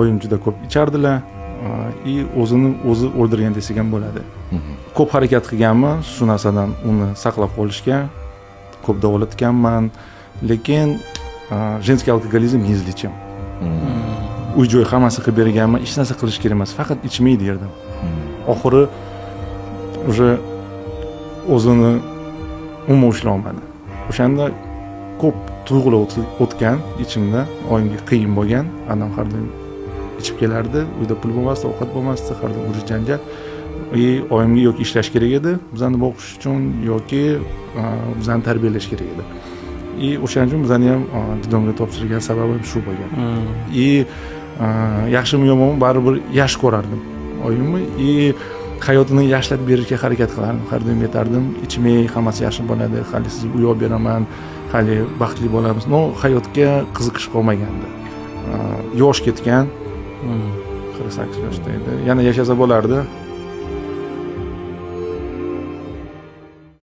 Oyim juda ko'p ichardilar и o'zini o'zi o'ldirgan desak ham bo'ladi. Ko'p harakat qilganman shu narsadan uni saqlab qolishga, ko'p davolatganman, lekin женский алкоголизм неизлечим. Uy joy hammasi qilib berganman, hech narsa qilish kerak emas, faqat ichmay derdim. Oxiri уже o'zini umuman ushlolmadi. O'shanda ko'p tuyg'ular o'tgan ichimda, oyimga qiyin bo'lgan. Adam har doim ichib kelardi, uyda pul bo'lmasdi, ovqat bo'lmasdi, har doim urush janjal. И oyimga yoki ishlash kerak edi bizani boqish uchun, yoki bizani tarbiyalash kerak edi. И o'shaning uchun bizani ham дедом ga topshirgan sababim shu bo'lgan. И yaxshimi yomonmi, baribir yaxshi ko'rardim oyimni и hayotini yaxshilab berishga harakat qilardim. Har doim aytardim, ichmang, hammasi yaxshi bo'ladi, hali sizga uy olib beraman, hali baxtli bo'lamiz. Но hayotga qiziqish qolmagandi, yosh ketgan, 48 yoshda edi, yana yashasa bo'lardi.